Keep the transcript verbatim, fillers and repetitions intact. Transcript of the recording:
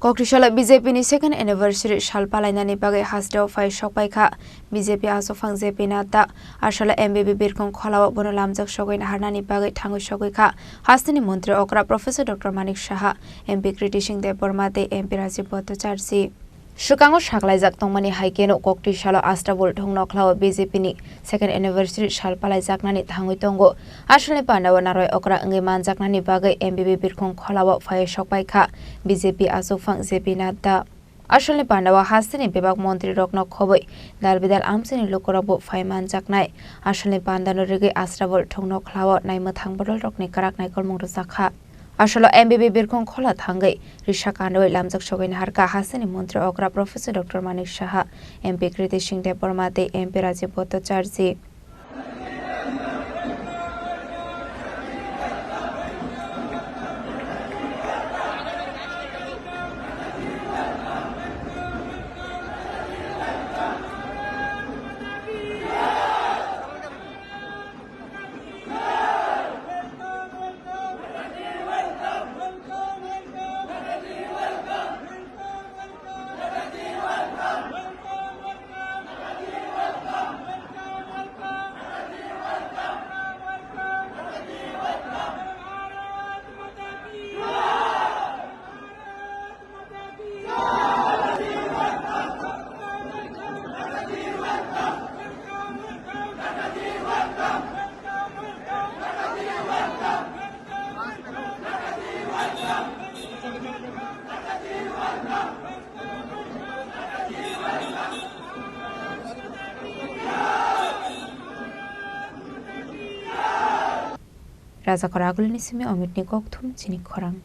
Kokri salo B J P ni second anniversary sal palainani bagwi hasteo phai sokpai kha B J P aswkphang J P Nadda. Aswkle M B B birkhung kholao bono lamjak sogwi naharnani bagwi thangwi sogwi kha hasteni montri okra Professor Doctor Manik Saha, M P Kriti Singh Debbarma tei M P Rajiv Bhattacharjee. Swkango saklaijak tongmani hai kheno Kokri salo Astabul thung nokhlao B J P ni second anniversary sal palaijaknani thangwi tongo. Asalni pandao narwai okra wngwi manjaknani bagwi M B B birkhung kholao phaiwi sokpai kha B J P aswkphang J P Nadda. Asalni pandao hasteni bebak montrirokno khobwi dal bidal amchaini lukurokbo phai manjaknai. Asalni pandano rigwi Astabul thung nokhlao naimwthang bodolrokni kwrak naikolmung rwjakha. Asalo M B B birkhung khola thangwi risa kanwi lamjak sogwi naharkha hasteni montri okra Professor Doctor Manik Saha, M P Kriti Singh Debbarma tei M P Rajiv Bhattacharjee. Raja Khoragulini simi Omitni kokthum chini khorang.